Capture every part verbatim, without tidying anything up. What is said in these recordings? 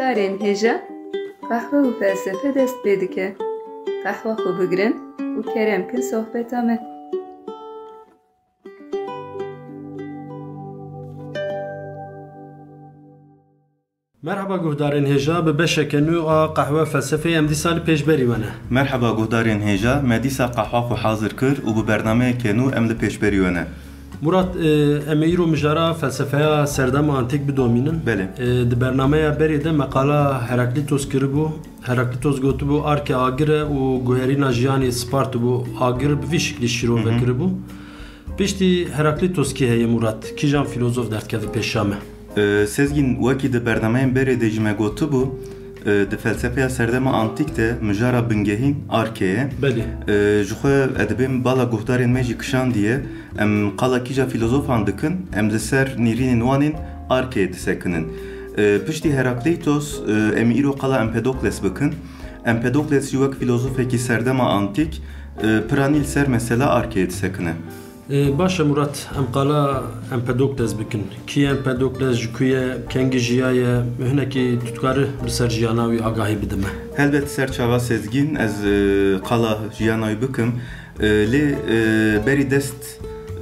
Darên hêja, qehwe û felsefe dest pê dike. Qehwa xwe bigirin û kerem kin sohbeta me. Merhaba guhdarên hêja, bi beşeke nû a Qehwe Felsefeyê em dîsa li pêşberî we ne. Merhaba guhdarên hêja, me dîsa qehwa xwe hazir kir û bi bernameyeke nû em li pêşberî we ne. Murat, e, em ê îro mijara felsefeya serdema antîk bidomînin. Belê. E, di bernameya berê de meqala Heraklitos kiribû. Heraklitos gotibû, arke agir e û guherîna jiyanê spartibû. Agir bi vî şiklî şîrove Hı hı. kiribû. Piştî Heraklitos kî heye Murat? Kîjan fîlozof derdikeve pêşa me? E, Sezgîn, wekî di bernameyên berê de jî me gotibû, e, di felsefeya serdema antîk de mijara bingehîn arke ye. Belê. E, ji xwe edibê bala guhdarên me jî kişandiye. Em qala kîja fîlozofan dikin, em li ser nîrînên wan ên arkeyê disekinin. E, piştî Herakleitos, e, em ê îro qala Empedokles bikin. Empedokles jî wek fîlozofekî serdema antîk, e, piranî li ser mesela arkeyê disekine. E, baş e Murat, em qala Empedokles bikin. Kî ye Empedokles, ji ku ye, kengî jiyaye, hinekî tu dikarî li ser jiyana wî agahî bide me? Helbet ser çava Sezgîn, ez, e, qala jiyana wî bikim. E, lê, e, berî dest,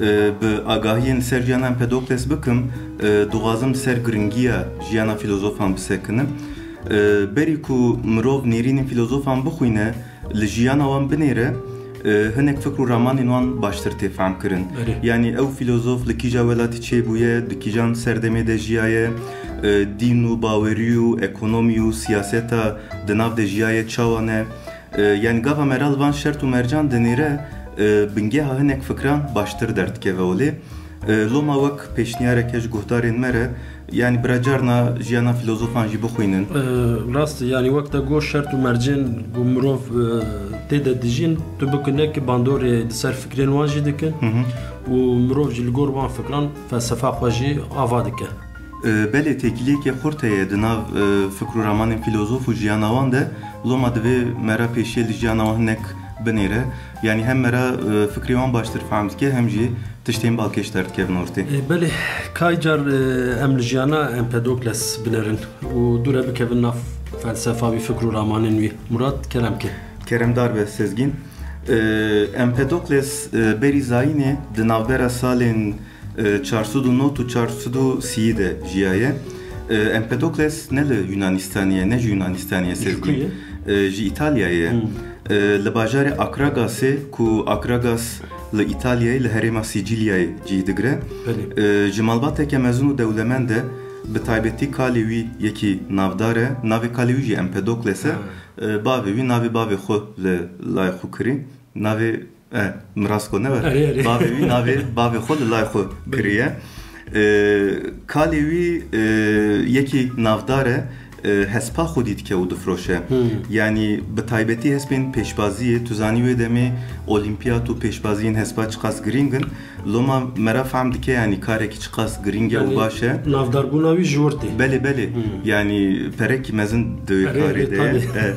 e, bi agahiyên li ser jiyana Empedokles bikim, e, dixwazim li ser giringiya jiyana fîlozofan bisekinim. E, berî ku mirov nêrînên fîlozofan bixwîne, li jiyana wan binêre, e, hinek fikr û ramanên wan baştir tê fehmkirin. Erê. Yanî ew fîlozof li kîja welatî çêbûye, di kîjan serdemê de jiyaye, e, dîn û bawerî û ekonomî û siyaseta di nav de jiyaye çawa ne? E, yanî gava me re li van şert û mercan dinêre, e, bingeha hinek fikran baştir derdikeve holê. E, loma wek pêşniyareke ji guhdarên me re, yanî bira carna jiyana fîlozofan jî bixwînin. E, rast e, yanî wek te got şert û mercên ku mirov, e, tê de dijîn, tu bikine ki bandorê di ser fikrên wan jî dikin Hı hı. û mirov jî li gor wan fikran felsefa xwe jî ava dike. E, belê têkiliyeke xurt heye di nav, e, fikr û ramanên fîlozof û jiyana wan de, loma divê me re pêşiyê li jiyana wan hinek binêre. Yanî hem me re, e, fikrê wan baştir fehm dike, hem jî tiştên balkêş derdikevin ortê. E, belê, kay car, e, em li jiyana Empedokles binerin û dûre bikevin nav felsefa wî, fikr û ramanên wî. Murat, kerem ke. Keremdar be Sezgîn. E, Empedokles, e, berî zayînê di navbera salên, e, çar sed û nod û çar sed û sî de jiyaye. E, Empedokles ne li Yunanistanê ye, ne ji Yunanistanê ye Ji Sezgîn. ku ye? E, ji Îtalyayê ye. Hmm. E, li bajarê Akragasê, ku Akragas li Îtalyayê, li herêma Sîcîlyayê cih digire. Belê. E, ji malbateke mezin û dewlemend e, bi taybetî kalê wî yekî navdar e. Navê kalê wî jî Empedokles e. Ha. E, bavê wî navê bavê xwe li lay xwe kirî. Navê, e, min rast got, ne we? Erê, erê. Bavê wî navê bavê xwe li lay xwe Belê. kiriye. E, kalê wî, e, yekî navdar e. E, hespa xwedî dike û difroşe. Hmm. Yanî bi taybetî hespên pêşbaziyê, tu zanî wê demê olîmpiyat û pêşbaziyên hespa çiqas girîng in. Loma me re fehm dike, yanî karekî çiqas girîng e û Yanî baş e. navdarbûna wî ji wir tê. Belê, belê. Hmm. Yanî perekî mezin di wê Erê, karê erê, de ye. tabii.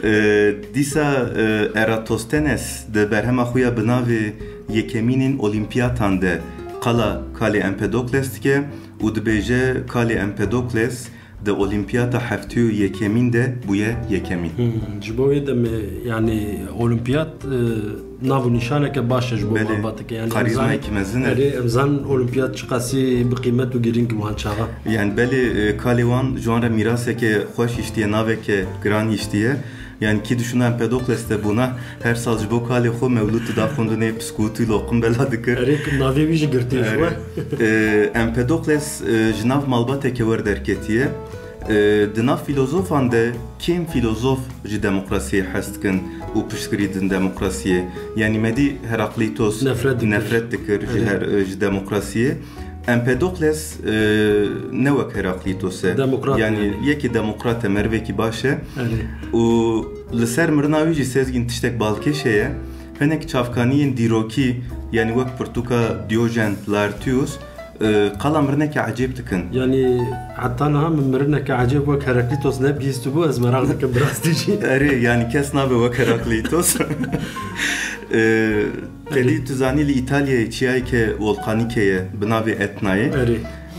E, e, dîsa, e, Eratosthenes di berhema xwe ya bi navê Yekemînên Olîmpiyatan de qala kalê Empedokles dike û dibêje, kalê Empedokles di Olîmpiyata heftê û yekemîn de bûye yekemîn. Hmm, ji bo wê demê, yanî Olîmpiyat, e, nav û nîşaneke baş e ji bo Belê, malbateke. Yanî, em karîzmayekî zanin, mezin e. Erê, em zanin Olîmpiyat çiqasî bi qîmet û girîng wan çaxa. Yanî, belê, e, kalê wan ji wan re mîraseke xweş hiştiye, naveke giran hiştiye. Yanî, kî dişuna Empedokles de bûna, her sal ji bo kalê xwe mewlûd dida xwendinê, piskût û loqim bela dikir. Erê, navê wî jî girtiye ji Erê. we. E, Empedokles, e, ji nav malbateke wer derketiye. E, di nav fîlozofan de kêm fîlozof ji demokrasiyê hez dikin û piştgirî din demokrasiyê. Yanî me dî Herakleitos Nefret dikir. nefret dikir ji Erê. her, e, ji demokrasiyê. Empedokles, e, ne wek Herakleitos e. Demokrat Yanî yani. yekî demokrat e, merivekî baş e. Erê. Û li ser mirina wî jî Sezgîn tiştek balkêş heye. Hinek çavkaniyên dîrokî, yanî wek pirtûka Diyojen Laertius, e, qala mirineke ecêb dikin. Yanî heta niha min mirineke ecêb wek Herakleitos nebihîstibû, ez meraq dikim bi rastî jî. Erê, yanî kes nabe wek Herakleitos. E, Te Erê. dî tu zanî li Îtalyayê çiyayeke volkanîke ye bi navê Etnayê. Erê.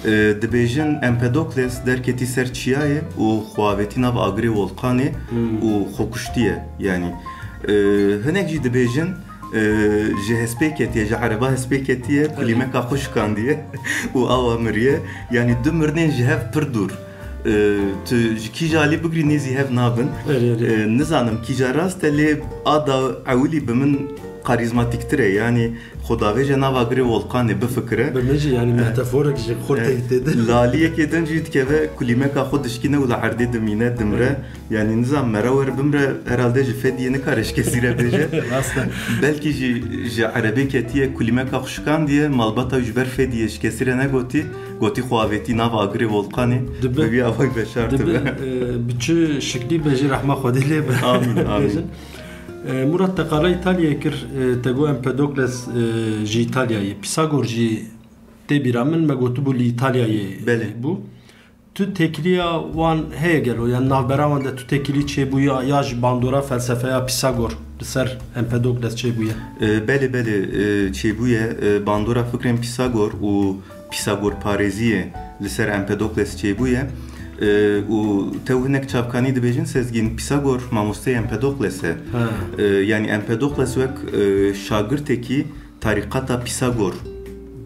E, dibêjin Empedokles derketî ser çiyayê û xwe avêtî nav agirê Wolqanê Hmm. û xwe kuştiye. Yanî, e, hinek jî dibêjin, e, ji hespê ketiye, ji ereba hespê ketiye, Evet. kulîmeka xwe şikandiye û awa miriye. Yanî du mirinên ji hev pir dûr. E, tu ji kîja alî bigirî nêzî hev nabin. Erê, erê. E, nizanim kîja rast e, lê a da ewilî bi min karîzmatîktir e. Yanî xwe davêje nav agirê Wolqanê, bifikire. Bi min jî, yanî, E, metaforek ji xwe e, tê, tê de. Li aliyekê din jî dikeve kulîmeka xwe dişkîne û li erdê dimîne, dimre. Evet. Yanî nizam, mere wer bimre, herhalde ji fediyê nikare ji kesî re bêje. Rast e. Belkî jî ji erebê ketiye, kulîmeka xwe şikandiye, malbata wî ji ber fediyê ji kesî re negotî, gotî xwe avêtî nav agirê Wolqanê. Dibe. Bi vî awayî veşart Dibe, dibe. e, bi çi şiklî be jî rehma Xwedê lê be. Amîn, amîn. Bêjin. E, Murat, te qala Îtalyayê kir, e, te got Empedokles, e, ji Îtalyayê. Pisagor jî tê bîra min, me gotibû li Îtalyayê Belê. bû. Tu têkiliya wan heye gelo? Yan navbera wan de tu têkilî çêbûye ya, ya ji bandora felsefeya Pisagor li ser Empedokles çêbûye? E, belê, belê, e, çêbûye. E, bandora fikrên Pisagor û Pisagorparêziyê li ser Empedokles çêbûye. E, û tew hinek çavkanî dibêjin, Sezgîn, Pisagor mamosteyê Empedokles e. Ha. E, yanî Empedokles wek, e, şagirtekî tarîqata Pisagor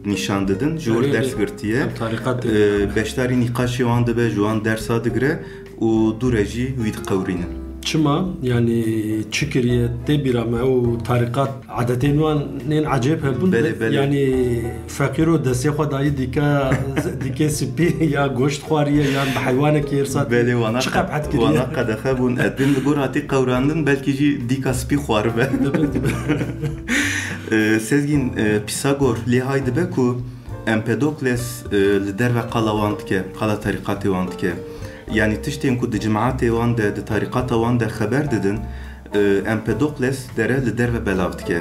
nîşan didin, ji wir Erê, ders erê. girtiye. Em tarîqat tê E, bîra me. beşdarî nîqaşê wan dibe, ji wan dersa digire û dû re jî wî diqewirînin. Çima? Yanî çi kiriye? Tê bîra me û tarîqat adetên wan nên ecêb hebûn. Belê, belê. Yanî feqîro destê xwe dayî dîka, dîkê spî ya goşt xwariye yan bi heywanekî hêrsat. Belê, wana Çi qe-, qebhet kiriye? wana qedexe bûn. Edbên li gor hatî qewrandin, belkî jî dîka spî xwaribe. Dibe, dibe. E, Sezgîn, e, Pisagor lê hay dibe ku Empedokles, e, li derve qala wan dike, qala terîqatê wan dike. Yanî tiştên ku di cimatê wan de, di tarîqata wan de xeber didin, e, Empedokles dere li derve belav dike.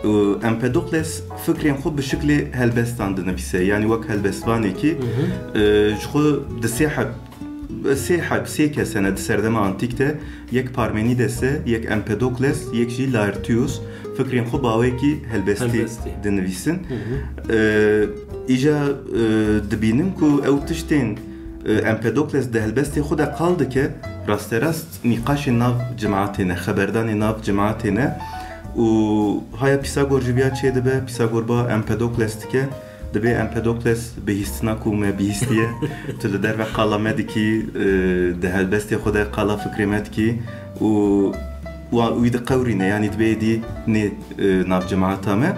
Û Empedokles fikrên xwe bi şiklê helbestan dinivîse, yanî wek helbestvanekî, Hı hı. e, ji xwe di sê heb, sê heb, sê kes hene di serdema antîk de, yek Parmenides e, yek Empedokles, yek jî Laertius, fikrên xwe bi awayekî helbestî Helbestî. dinivîsin. Hı hı. E, îja, e, dibînin ku ew tiştên, e, Empedokles di helbestê xwe de qal dike, rasterast nîqaşên nav cimatê ne, xeberdanê nav cimatê ne û haya Pisagor ji viya çêdibe, Pisagor ba Empedokles dike, dibê Empedokles bihîstina ku me bihîstiye, tu li derve qala me dikî, e, di helbestê xwe de qala fikrê me dikî û wa-, wî diqewirîne, yanî dibê êdî nê, e, nav cemata me.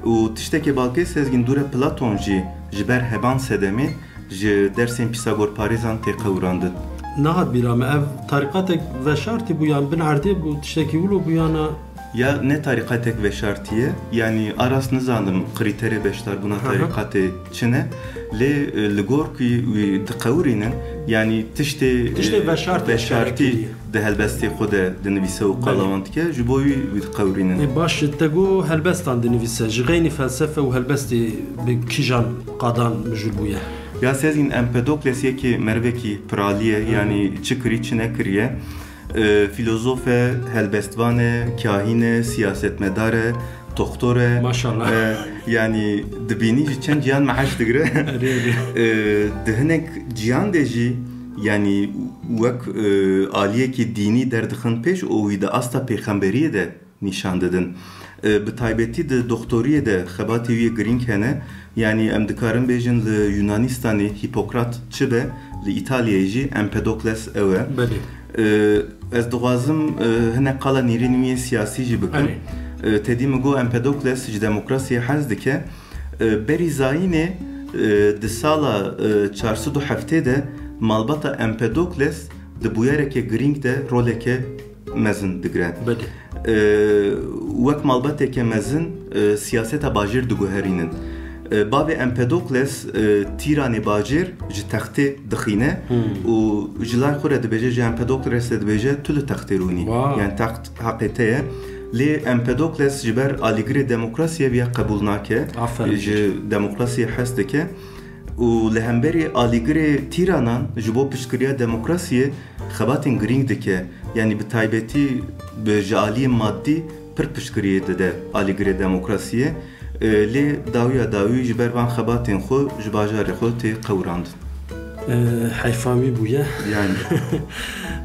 Û tiştekê balkê Sezgîn dûre Platon jî ji ber heban sedemê ji dersên Pisagorparêzan tê qewirandin. Nehat bîra me, ev tarîqatek veşartî bû yan bin erdê bû, tiştekî wilo bû yana? Ya ne tarîqatek veşartî ye, yanî a rast nizanim krîterê beşdarbûna Hı hı. tarîqatê çi ne, lê, e, li gor ku wî diqewirînin, yanî tiştê, Tiştê e, veşartî veşartî eşkere di helbestê xwe de dinivîse û Belê. qala wan dike, ji bo wî wî diqewirînin. Ê, baş, te got helbestan dinivîse, ji xeynî felsefe û helbestê bi kîjan qadan mijûl bûye? Ya Sezgîn, Empedokles yekî merivekî piralî ye, Hı. yanî çi kirî, çi nekiriye. E, filozof e, helbestvan e, kahîn e, siyasetmedar e, toxtor e. Maşallah. E, yanî dibînî ji çend cihan meaş digire. Erê, erê. E, di hinek cihan de jî, yanî wek, e, aliyekî dînî derdixin pêş û wî di asta pêxemberiyê de nîşan didin. E, bi taybetî di doxtoriyê de xebatê wî yê girîng hene. Yanî em dikarin bêjin li Yunanistanê Hîpokrat çi be, li Îtalyayê jî Empedokles ew e. Belê. E, ez dixwazim, e, hinek qala nêrîn wî yê siyasî jî bikim. Erê. E, tedî min got Empedokles ji demokrasiyê hez dike. E, berî zayînê, e, di sala, e, çar sed û heftê de malbata Empedokles di bûyereke girîng de roleke mezin digre. Belê. E, wek malbateke mezin, e, siyaseta bajêr diguherînin. E, bavê Empedokles, e, tîranê bajêr ji textê dixîne Hmm. û ji lay xwe re dibêje, ji Empedokles re dibêje, tu li textê rûnî. Wow. Yani text heqê te ye. Lê Empedokles ji ber alîgirê demokrasiyê viya qebûl nake. Aferin. Ji demokrasiyê hez dike. Û li hemberî alîgirê tîranan ji bo piştgiriya demokrasiyê xebatên girîng dike. Yanî bi taybetî bi, ji aliyê madî pir piştgiriyê dide alîgirê demokrasiyê. E, lê dawiya dawî ji ber van xebatên xwe ji bajarê xwe tê qewirandin. E, heyfa wî bûye. Yani.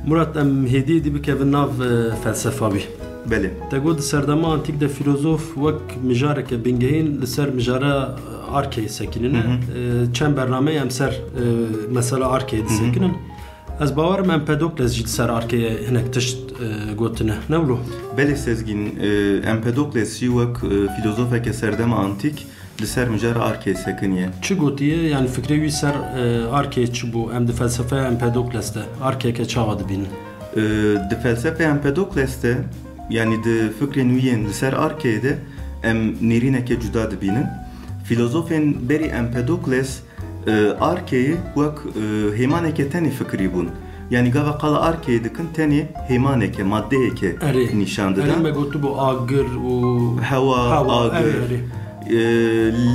Murat, em hêdî hêdî bikevin nav e, felsefa wî. Belê. Te got di serdema antîk de filozof wek mijareke bingehîn li ser mijara arkeyê sekinîne. Hı hı. E, çend bernameyê em ser e, mesela arkeyê disekinin. Ez bawerim Empedokles jî li ser arkeyê hinek tişt e, gotine. Ne wilo? Belê Sezgîn, e, Empedokles jî wek e, filozofeke serdema antîk li ser mijara arkeyê sekiniye. Çi gotiye? Yani fikrê wî ser e, arkeyê çi bû? Em di felsefeya Empedokles de arkeyeke çawa dibînin? E, di felsefeya Empedokles de, yani di fikrên wî yên li ser arkeyê de em nêrîneke cuda dibînin. Filozofên berî Empedokles e, arkeyê wek e, hêmaneke tenê fikirî bûn. Yani gava qala arkeyê dikin tenê hêmaneke, maddeyeke Erê. nîşan dide. Erê me gotibû agir û Hewa, Hewa, agir. erê, erê. E,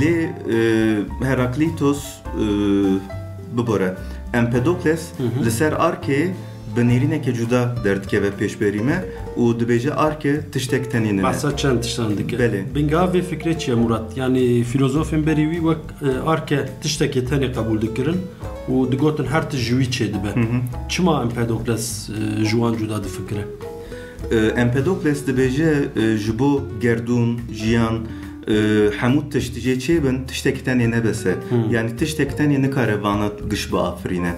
lê e, Herakleitos e, bibore. Empedokles Hı hı. li ser arkeyê bi nêrîneke cuda derdikeve pêşberî me û dibêje arke tiştek tenê nine. Behsa çend tiştan dike. Belê. Bingeha vê fikrê çi ye Murat? Yani filozofên berî wî wek e, arke tiştekê tenê qebûl dikirin û digotin her tişt ji wî çêdibe. Hı hı. Çima Empedokles e, ji wan cuda difikire? E, Empedokles dibêje e, ji bo gerdûn, jiyan, e, hemû tişt jê çêbin, tiştek tenê nebese. Hmm. Yani tiştek tenê nikare vana giş biafirîne.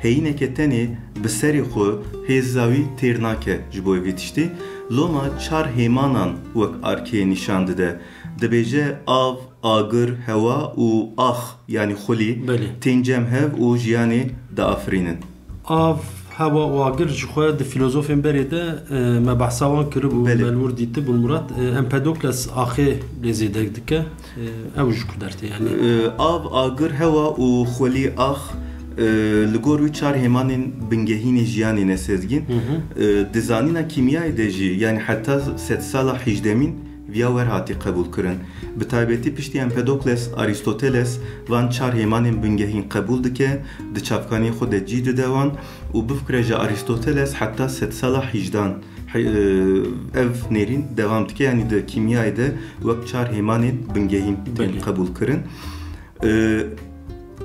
Heyîneke tenê bi serê xwe hêza wî têr nake ji bo vî tiştî. Loma çar hêmanan wek arkeyê nîşan dide. Dibêje av, agir, hewa û ax, yani xulî, Belê. tên cem hev û jiyanê diafirînin. Av, hewa û agir ji xwe di filozofên berê de e, me behsa wan kiribû, Belê. me li wir dîtibûn Murat. E, Empedokles axê lê zêde dike. E, ew ji ku dertê yani. E, av, agir, hewa û xwelî, ax, e, li gor wî çar hêmanên bingehînê jiyanê ne Sezgîn. Hı hı. E, di zanîna kîmyayê de jî, yani heta sedsala hejdemîn viya wer hatî qebûl kirin. Bi taybetî piştî Empedokles, Aristoteles van çar hêmanên bingehîn qebûl dike, di çavkaniyê xwe de cî dide wan û bifikire ji Aristoteles heta sedsala hejdan he- e, ev nêrîn devam dike, yanî di kîmyayê de wek çar hêmanên bingehîn tên Belê. qebûl kirin. E,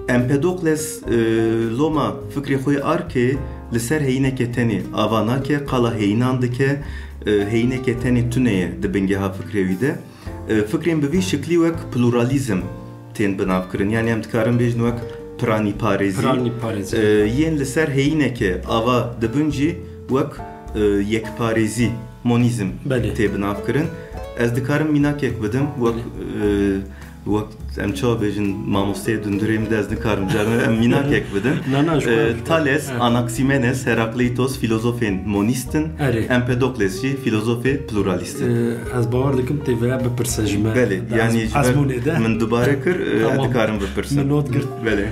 Empedokles e, loma fikrê xwe yê arkê li ser heyîneke tenê ava nake, qala heyînan dike, e, heyîneke tenê tune ye di bingeha fikrê wî de. E, fikrên bi vî şiklî wek pluralîzm tên binavkirin. Yanî em dikarin bêjin wek piranîparêzî. Piranîparêzî. E, yên li ser heyîneke ava dibin jî wek e, yekparêzî, monîzm Belê. tê binavkirin. Ez dikarim mînakek bidim, wek e, wek em çawa bêjin, mamosteyê dundurê min de ez nikarim caran em mînakek bidim. Na, na, ji E, xwe- Thales, Evet. Anaximenes, Herakleitos, filozofên monîst in. Erê. Empedokles jî filozofê pluralîst in. E, ez bawer dikim tê vêya bipirse ji me. Belê, Di yanî ez- ji ber ezmûnê de. min dubare kir, e, Tamam. dikarim bipirsim. Min not girt. Belê.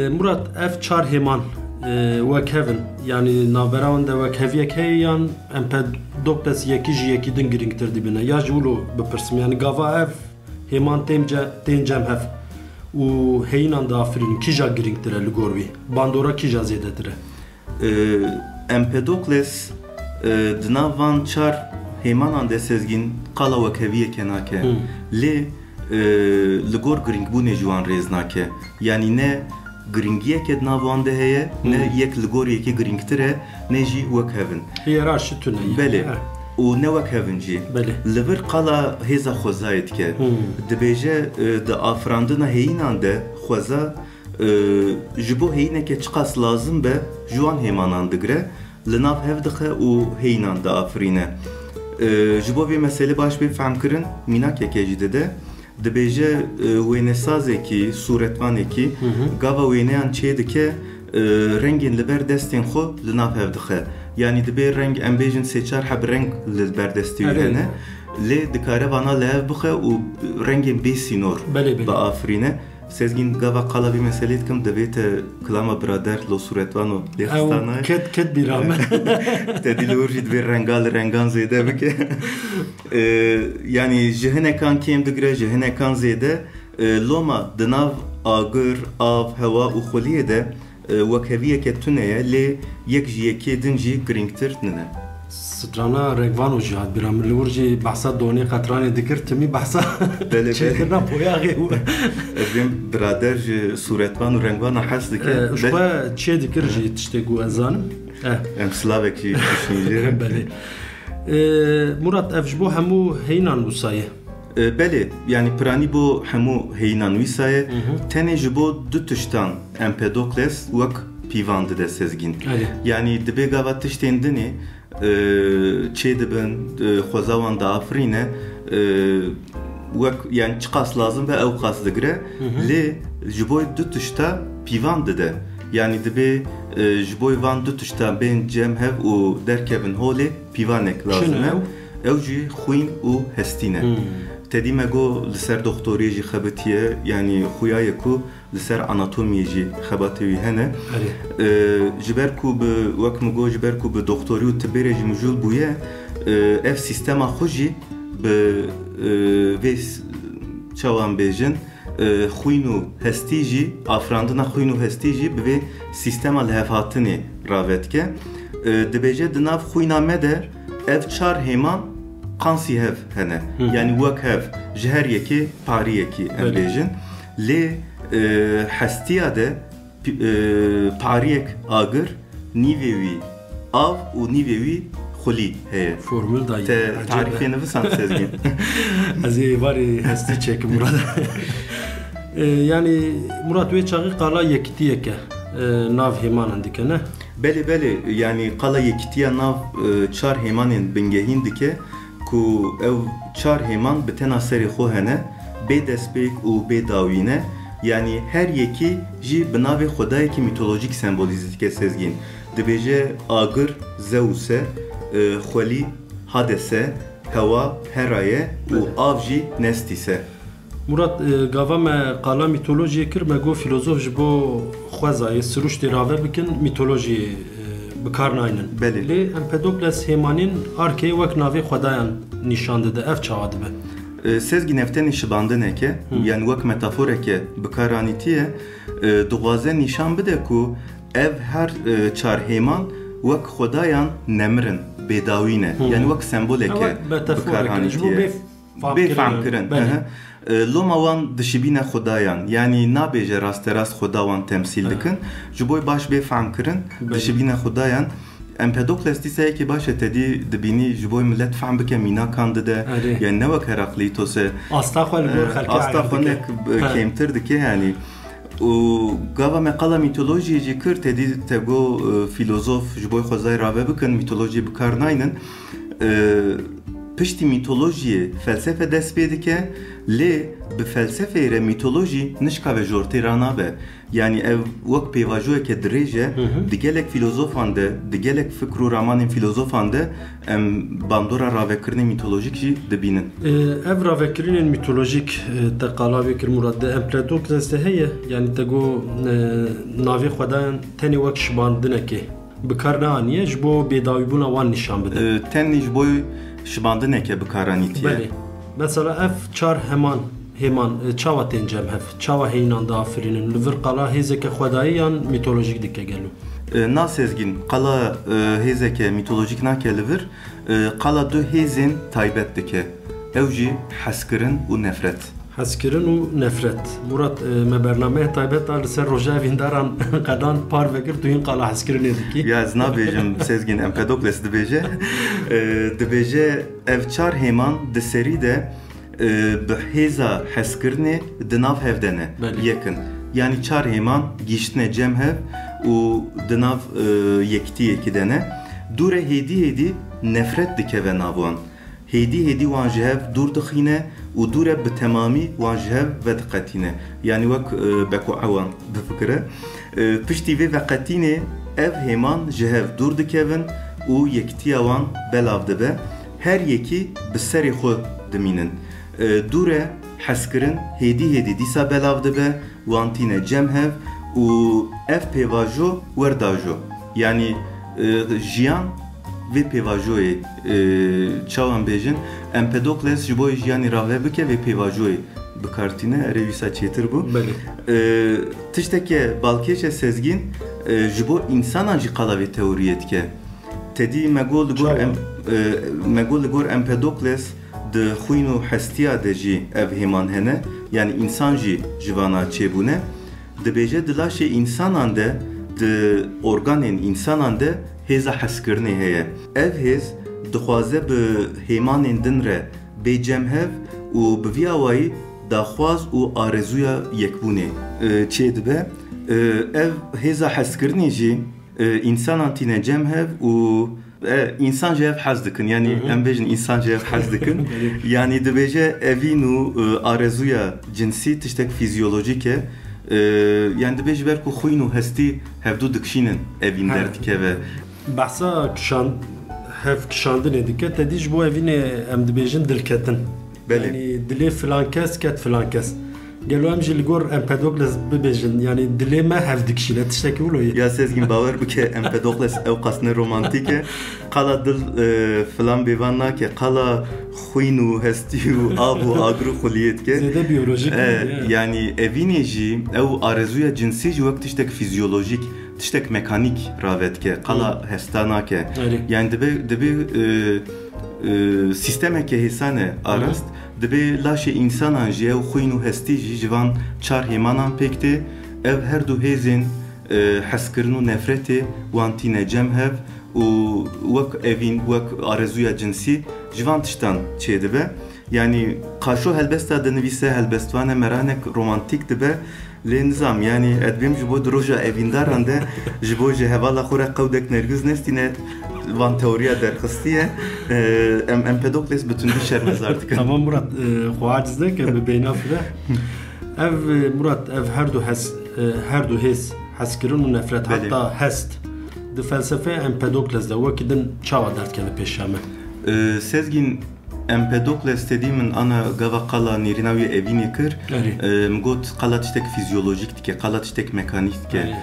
E, Murat, ev çar hêman e, wek hev in. Yanî navbera wan de wekheviyek heye yan Empedokles yekî ji yekî din girîngtir dibîne? Ya ji wilo bipirsim. Yanî gava ev hêman tên ce-, tên cem hev û heyînan diafirînin, kîja girîngtir e li gor wî? Bandora kîja zêdetir e? E, Empedokles e, di nav van çar hêmanan de Sezgîn qala wekheviyeke nake. Hı. Lê e, li gor girîngbûnê ji wan rêz nake. Yanî ne giringiyeke di nav wan de heye, ne Hı. yek li gor yekê girîngtir e, ne jî wek hev in. Hiyerarşî tune ye. Belê. Ha. Û ne wek hev in jî. Belê. Li vir qala hêza xwezayê dike. Hı. Dibêje e, di afirandina heyînan de xweza e, ji bo heyîneke çiqas lazim be ji wan hêmanan digre, li nav hev dixe û heyînan diafirîne. E, ji bo vê meselê baş bê fehmkirin, mînakeke jî dide. Dibêje e, wênesazekî, sûretvanekî Hı hı. gava wêneyan çêdike, e, rengên li ber destên xwe li nav hev dixe. Yanî dibê reng, em bêjin sê çar heb reng li ber destê wî Evet. hene. Lê dikare vana li hev bixe û rengên bê sînor Belê, belê. biafirîne. Sezgîn, gava qala vî meselê dikim, divê te kilama birader lo sûretvano lê Ew xistana. ket, ket bîra me. Te dî li wir jî divê renga li rengan zêde bike. E, yanî ji hinekan kêm digre, ji hinekan zêde. E, loma di nav agir, av, hewa û xweliyê de e, wekheviyeke tune ye, lê yek ji yekê din jî girîngtir nine. Strana rengvano jî hat bîra min. Li wir jî behsa donê qetranê dikir, timî behsa Belê, belê. çêkirina boyaxê û Evên birader ji sûretvan û rengvana hez dike. E, ji Be- xwe çê dikir jî tiştê ku ez zanim. E. Em silavekî dişîn jê re. Belê. E, Murat, ev ji bo hemû heynan wisa ye? E, belê, yanî piranî bo hemû heynan wisa ye. Hı hı. Tenê ji bo du tiştan Empedokles wek pîvan dide Sezgîn. Erê. Yanî dibê gava tiştên dinê, e, çê dibin, e, xweza wan diafirîne, e, wek, yanî çiqas lazim be ew qas digire, Hı hı. lê ji bo du tişta pîvan dide. Yanî dibê, e, ji bo van du tişta bên cem hev û derkevin holê pîvanek Çi lazim ne e. ew? Ew jî xwîn û hestî ne. Hmm. Tedî me got li ser doktoriyê jî xebitiye, yanî xuya ye ku li ser anatomiyê jî xebatê wî hene. Erê. E, ji ber ku bi, wek min got, ji ber ku bi doktorî û tibê re jî mijûl bûye, e, ev sîstema xwe jî bi, e, vê s-, çawan bêjin, e, xwîn û hestî jî, afirandina xwîn û hestî jî bi vê sîstema lihevhatinê rave dike. E, dibêje, di nav xwîna me de ev çar hêman qansî hev hene. Hı hı. Yanî wek hev, ji her yekê pariyekî em Belê. bêjin. Lê, e, hestiya de pi-, e, pariyek agir, nîvê wî av û nîvê wî xulî heye. Formül dayî. Te Ecêb e. tarîfê nivisan Sezgîn. Ez ê êvarê hestî çêkim Murat. E, yanî Murat wê çaxî qala yekitiyeke, e, nav hêmanan dike, ne? Belê, belê. Yanî qala yekitiya nav, e, çar hêmanên bingehîn dike ku ew çar hêman bi tena serê xwe hene, bê destpêk û bê dawî ne. Yanî her yekî jî bi navê xwedayekî mîtolojîk sembolîze dike Sezgîn. Dibêje agir Zeus e, e, xwelî Hades e, hewa Hera ye û Belê. av jî Nestîs e. Murat, e, gava me qala mîtolojiyê kir, me got filozof ji bo xwezayê, siruştê rave bikin, mîtolojiyê, e, bi kar naynin. Belê. Lê Empedokles hêmanên arkê wek navê xwedayan nîşan dide. Ev çawa dibe? E, Sezgîn, ev tenê şibandineke, Hı. yan wek metaforeke bi kar anîtiye, e, dixwaze nîşan bide ku ev her, e, çar hêman wek xwedayan nemir in, bêdawî ne. Hı. Yanî wek semboleke Ew wek metaforeke, bi kar anîtiye. Ji bo bê Bê famkirin, famkirin, belê. Ehe. E, loma wan dişibîne xudayan, yanî nabêje rasterast xuda wan temsîl Ehe. dikin. Ji bo baş bê famkirin, Belê. dişibîne xudayan. Empedokles dîsa yekê baş e, te dî dibînî ji bo milet fam bike mînakan dide. Erê. Yani ne wek Herakleitos e. Asta xwe li gor E, xelkê asta ayar xwe dike. nek, e, He. kêmtir dike yani. Û gava me qala mîtolojiyê jî kir, te dî te got, e, filozof ji bo xwezayê rave bikin, mîtolojiyê bi kar naynin. E, piştî mîtolojiyê felsefe dest pê dike, lê bi felsefeyê re mîtolojî nişka ve jortê ranabe. Yanî ev wek pêvajoyeke dirêj e, Hı hı. di gelek filozofan de, di gelek fikr û ramanên filozofan de em bandora ravekirinê mîtolojîk jî dibînin. E, ev ravekirinên mîtolojîk, e, te qala vê kir Murat, di Empedokles de heye, yanî te got, e, navê xwedayan tenê wek şibandinekê bi kar neaniye, ji bo bêdawîbûna wan nîşan bide. E, tenê ji bo şibandineke bi kar anîtiye. Belê. Mesela ev çar heman, hêman, e, çawa tên cem hev? Çawa heynan diafirînin? Li vir qala hêzeke xwedayî yan mîtolojîk dike gelo? E, na Sezgîn, qala, e, hêzeke mîtolojîk nake li vir, e, qala du hêzên taybet dike. Ew jî hezkirin û nefret. Hezkirin û nefret. Murat, e, me bernameyê taybet a li ser roja evîndaran qedan parve kir, tu hîn qala hezkirinê dikî. Ya ez nabêjim, Sezgîn, Empedokles dibêje. E, dibêje, ev çar hêman di serî de, e, bi hêza hezkirinê di nav hev de ne. Belê. Yekin. Yanî çar hêman gihiştine cem hev û di nav, e, yekitiyekî de ne. Dû re hêdî hêdî nefret dikeve nav wan. Hêdî hêdî wan ji hev dûr dixîne û dû re bi temamî wan ji hev vediqetîne. Yanî wek, e, bekoewan bifikire. E, piştî vê veqetînê ev hêman ji hev dûr dikevin û yekitiya wan belav dibe. Her yekî bi serê xwe dimînin. E, dû re hezkirin hêdî hêdî dîsa belav dibe. Wan tîne cem hev û ev pêvajo werdajo. Yanî, e, jiyan vê pêvajoyê, e, çawan bêjin, Empedokles ji bo jiyanî rave bike vê pêvajoyê bi kar tîne, erê wîsa çêtir bû. Belê. E, tişteke balkêş e Sezgîn, e, ji bo însanan jî qala vê teoriyê dike. Tedî me got li gor Çawa? em-, e, me got li gor Empedokles di xwîn û hestiya de jî ev hêman hene, yanî însan jî ji vana çêbûne. Dibêje di laşê însanan de, di organên însanan de hêza hezkirinê heye. Ev hêz dixwaze bi hêmanên din re bê cem hev û bi vî awayî daxwaz û arezûya yekbûnê, e, çêdibe. E, ev hêza hezkirinê jî, e, însanan tîne cem hev û, e, însan ji hev hez dikin. Yanî Hı hı. em bêjin însan ji hev hez dikin. Belê. Yanî dibêje evîn û, e, arezûya cinsî tiştek fîzyolojîk e. E, yanî dibêje ber ku xwîn û hestî hevdû dikişînin evîn He. derdikeve. Behsa kişan-, hev kişandinê dike, tedî ji bo evînê em dibêjin dilketin. Belê. Yanî dilê filan kes ket filan kes. Gelo em jî li gor Empedokles bibêjin, yanî dilê me hev dikişîne, tiştekî wilo ye. Ya Sezgîn, bawer bike, Empedokles ew qas ne romantîk e. Qala dil, e, filan bêvan nake, qala xwîn û hestî û av û agir û xuliyê dike. Zêde biyolojîk E, e. yanî evînê jî ew arezûya cinsî jî wek tiştek fîzyolojîk, tiştek mekanîk rave dike. Qala Hı. hesta nake. Erê. Yanî dibe, dibe, e, e, sîstemeke hêsane arast, Hı. dibe laşê însanan jî ew xwîn û hestî jî ji van çar hêmanan pêk tê. Ev her du hêzên, e, hezkirin û nefretê wan tîne cem hev û wek evîn, wek arezûya cinsî ji van tiştan çêdibe. Yanî qaşo helbesta dinivîse, helbestvan e, meranek romantîk dibe. Lê nizam, yanî ez dibêm ji bo di roja evîndaran de ji bo ji hevala xwe re qewdek nergûz nestîne, van teoriya derxistiye. E, em Empedokles bi tundî şermezar dikin. Tamam Murat, e, xwe aciz neke, bi bêhna fire. Ev, e, Murat, ev her du hes-, e, her du hêz, hezkirin û nefret, Belê. heta hest, di felsefeya Empedokles de wekî din çawa derdikeve pêşiya me? E, Sezgîn, Empedokles tedî min ana gava qala nêrîna wî evînê kir. Erê. E, min got qala tiştek fîzyolojîk dike, qala tiştek mekanîk dike. Erê.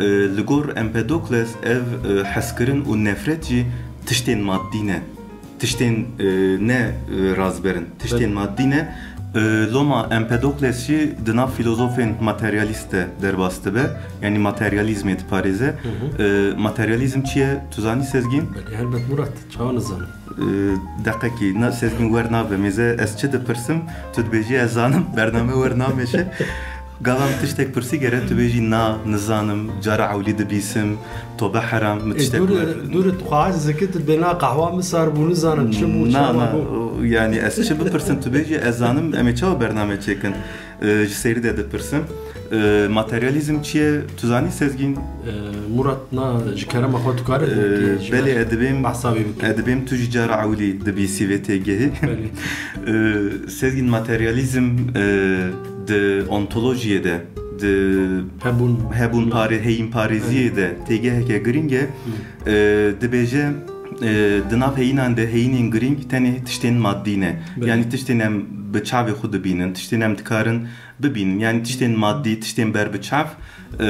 E, li gor Empedokles ev, e, hezkirin û nefret jî tiştên maddî ne. Tiştên, e, ne, e, razber in. Tiştên Belê. maddî ne. E, loma Empedokles jî di nav filozofên materyalîst de derbas dibe. Yanî materyalîzmê diparêze. Hı hı. E, materyalîzm çi ye? Tu zanî Sezgîn? Belê, helbet Murat. Çawa nizanim? E, deqekî, na, Sezgîn wer nabe mêze, ez çi dipirsim, tu dibêjî ez zanim, bername wer nameşe. Gava min tiştek pirsî gere tu bêjî na, nizanim, cara ewlî dibîsim, tobe heram, min Ê, tiştek dur, wer dur, tu xwe aciz dikî, tu dibê na qehwa min sar bû, nizanim çi bû, Na, çawa na, bû? o, yanî ez çi bipirsim, tu bêjî ez zanim, em ê çawa bername çêkin? E, ji serî de dipirsim. E, materyalîzm çi ye? Tu zanî Sezgîn? E, Murat, na, ji kerema xwe tu kare E, bikî, ji belê, ber ez dibêm, behsa wê bikî. ez dibêm tu jî cara ewilî dibîsî vê têgehê. Belê. E, Sezgîn, materyalîzm, e, di ontolojiyê de, di Hebûn. hebûn Na. pare-, heyîn parêziyê Belê. de têgeheke girîng e. Hı. E, dibêje, e, di nav heyînan de heyînên girîng tenê tiştên maddî ne. Belê. Yanî tiştên em bi çavê xwe dibînin, tiştên em dikarin bibînin. Yanî tiştên maddî, tiştên ber bi çav, e,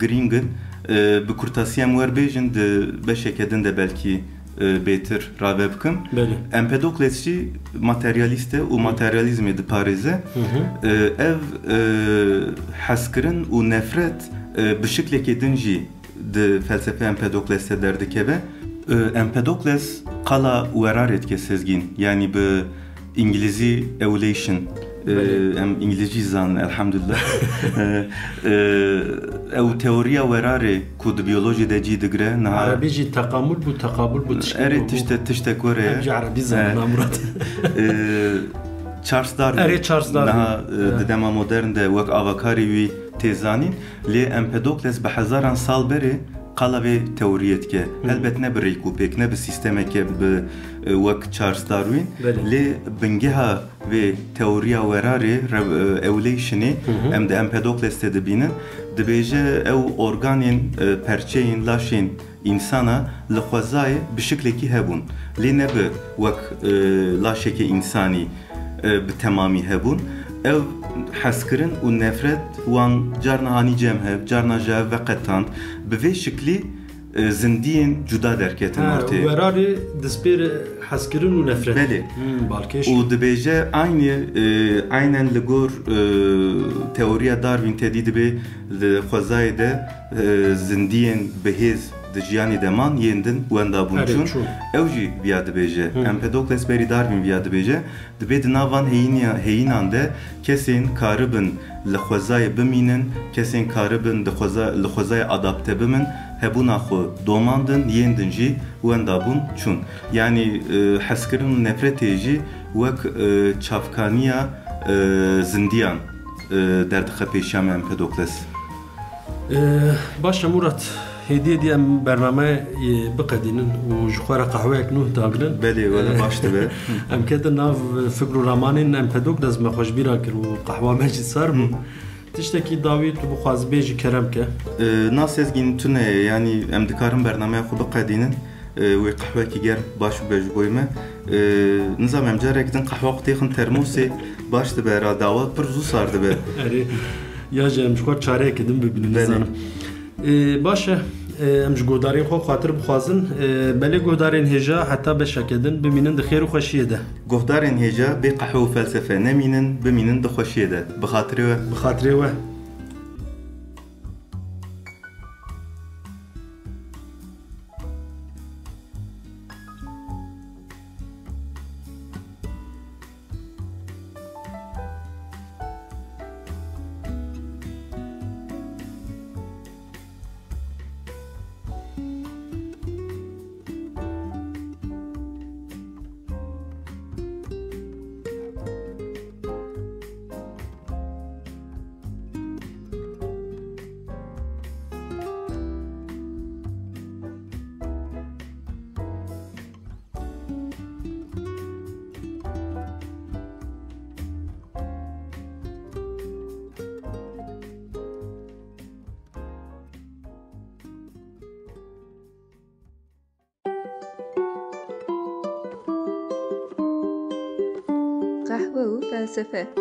girîng in. E, bi kurtasî em wer bêjin, di beşeke din de belkî, e, bêtir rave bikim. Belê. Empedokles jî materyalîst e û materyalîzmê diparêze. Hı hı. E, ev, e, hezkirin û nefret, e, bi şiklekê din jî di felsefeya Empedoklesê derdikeve. E, Empedokles qala werarê dike Sezgîn, yanî bi îngilîzî evolution, e, Belê. em îngilîzî zanin, elhamdülillah. E, e, ew teoriya werarê ku di biyolojî de cî digire, niha Erebî jî tekamul bû, tekamul bû, tişkî Erê bû. tişte, tiştek were. Em jî Erebî zanin, E, ha, Murat. e, Charles Darwin. Erê Charles Darwin. Niha, e, Ya. di dema modern de wek avakarê wî tê zanîn. Lê Empedokles bi hezaran sal berê qala vê teoriyê dike. Hı. Helbet ne bi rêk û pêk, ne bi sîstemeke bi, e, wek Charles Darwin. Belê. Lê bingeha vê teoriya werarê, re-, e, evolutionê Hı hı. em di Empedokles de dibînin. Dibêje ew organên, e, perçeyên laşên însana li xwezayê bi şiklekî hebûn. Lê ne bi wek, e, laşeke însanî e, bi temamî hebûn. Ev hezkirin û nefret wan carna hanî cem hev, carna ji hev veqetand. Bi vê şiklî, e, zindiyên cuda derketin Ha, ortê. Werarê dispêre hezkirin û nefret. Belê. Hmm, balkêş. Û dibêje aynî, e, aynen li gor, e, teoriya Darwin tedî dibê li xwezayê de, e, zindiyên bihêz Di jiyanê de man, yên din wenda bûn Erê, çûn. Çûn. Ew jî viya dibêje. Hı. Empedokles berî Darwin viya dibêje. Dibê di nav van heyîniya-, heyînan de kesên karibin li xwezayê bimînin, kesên karibin di xweza-, li xwezayê adapte bimin, hebûna xwe domandin, yên din jî wenda bûn çûn. Yanî, e, hezkirin û nefretê jî wek, e, çavkaniya, e, zindiyan, e, derdixe pêşiya me Empedokles. Ee, baş e Murat, hêdî hêdî em bernameyê biqedînin û ji xwe re qehweyek nû dagrin. Belê, wele Ee, baş dibe. Em ketin nav fikr û ramanên Empedokles, me xwe ji bîra kir û qehwa me jî sar bû. Hı. Tiştekî dawî tu bixwazî bêjî, kerem ke. Ee, na Sezgîn tune ye, yanî em dikarin bernameya xwe biqedînin. Ee, wê qehwekî germ baş bibe ji bo me. Ee, nizam em carek din qehwa xwe têxin termosê, baş dibe herhalde, awa pir zû sar dibe. Erê, ya jî em ji xwe çareyeke din bibînin, Belê. Nizanim. Ee, baş e, ee, em ji guhdarên xwe xatir bixwazin. Ee, belê guhdarên hêja heta beşeke din bimînin di xêr û xweşiyê de. Guhdarên hêja bê qehwe û felsefe nemînin, bimînin di xweşiyê de. Bi xatirê we. Bi xatirê we. Qehwe û felsefe.